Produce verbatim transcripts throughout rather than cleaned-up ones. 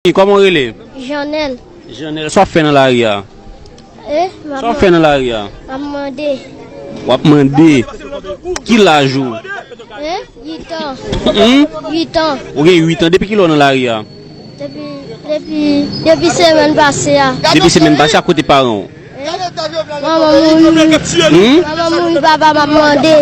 Kòman w rele? Janèl. Janèl, sa w ap fè nan lari a? Eh, m ap Sa w ap fè nan lari a? M ap mande. W ap mande? Ki laj ou? Eh, uit an. Hmm? Uit an. Ou gen uit an. Depi kilè w nan lari a? Depi, depi, depi semèn pase a. Depi semèn pase a, kote paran w? Eh? Manman mouri. Hmm? Manman mouri, papa m ap mande.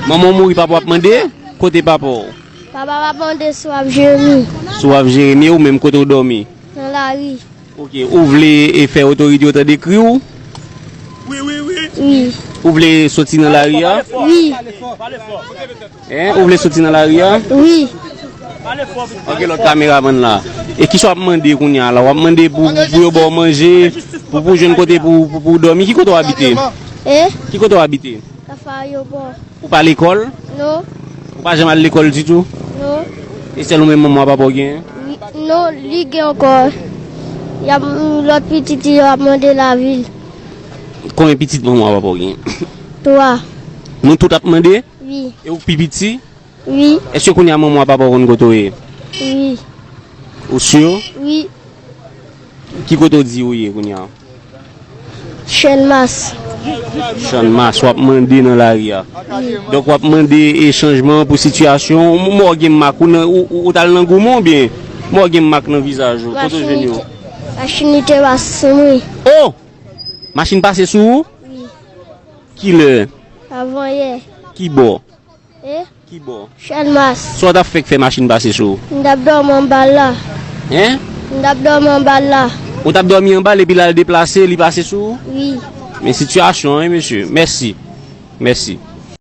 Manman w mouri, papa w ap mande? Kote papa w? Papa m ap mande si w ap jere mi. Si w ap jere mi, ou menm kote w dòmi? Nan lari. Ok, ou vle e fè otorite yo tande kri w? Wi. Ou vle soti nan lari a? Wi. Hein, ou vle soti nan lari a? Wi. Ok, lòt kameramann la. E kisa w ap mande kounye a la? W ap mande pou, pou yo ba w manje, pou, pou jwenn kote pou, pou, pou w dòmi? Ki kote w abite? Eh? Ki kote w abite? Kafa ayewopò. Ou pa lekòl? Non. Ou pa janm al lekòl ditou? Non. E sèl ou menm manman w papa w genyen? Wi. Non, li gen ankò. Y ap, lòt pitit yo ap mande lavil. Konbyen pitit manman w papa w genyen? Twa. Nou tout ap mande? Wi. E ou k pi piti? Wi. Èske kounye a manman w papa w konn kote w ye? Wi. Ou si? Wi. Ki kote w di ou ye kounye a? Channmas. Channmas, w ap mande nan lari a. Wi. Donk, w ap mande e chanjman pou sitiyasyon. Mwen wè w gen mak ou nan, ou, ou, ou t al nan goumen oubyen? Mwen wè w gen mak nan vizaj ou. Kote w jwenn yo? Machin li te pase sou mwen. Oh! Machin pase sou ou? Wi. Kilè? Avanyè. Kibò? Eh? Kibò? Channmas. Sa w t ap fè k fè machin pase sou ou? M t ap dòmi anba l la. Hein? M t ap dòmi anba l la. Ou t ap dòmi anba l epi l al deplase, li pase sou ou? Wi. Men sitiyasyon, wi, mesye. Mèsi. Mèsi.